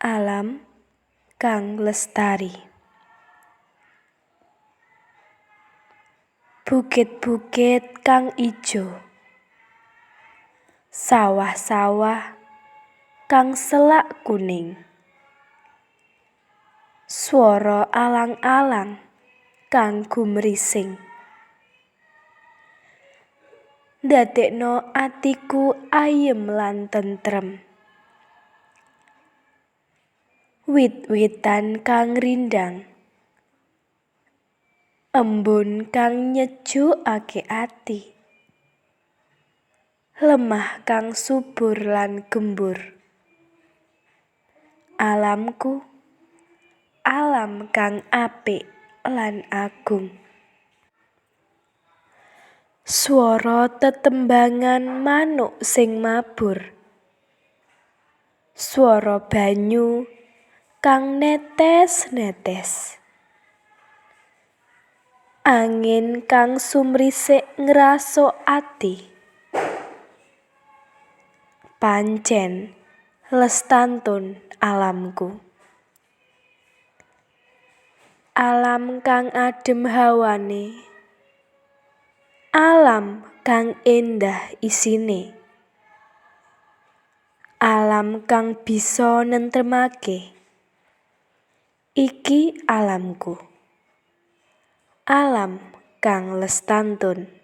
Alam kang lestari. Bukit-bukit kang ijo, sawah-sawah kang selak kuning, swara alang-alang kang gumrising, ndadekno atiku ayem lan tentrem. Wit-witan kang rindang, embun kang nyejukake ati, lemah kang subur lan gembur. Alamku, alam kang apik lan agung. Swara tetembangan manuk sing mabur, swara banyu kang netes-netes, angin kang sumrisik ngrasuk ati. Pancen lestantun alamku. Alam kang adem hawane, alam kang endah isine, alam kang bisa nentremake. Iki alamku. Alam kang lestantun.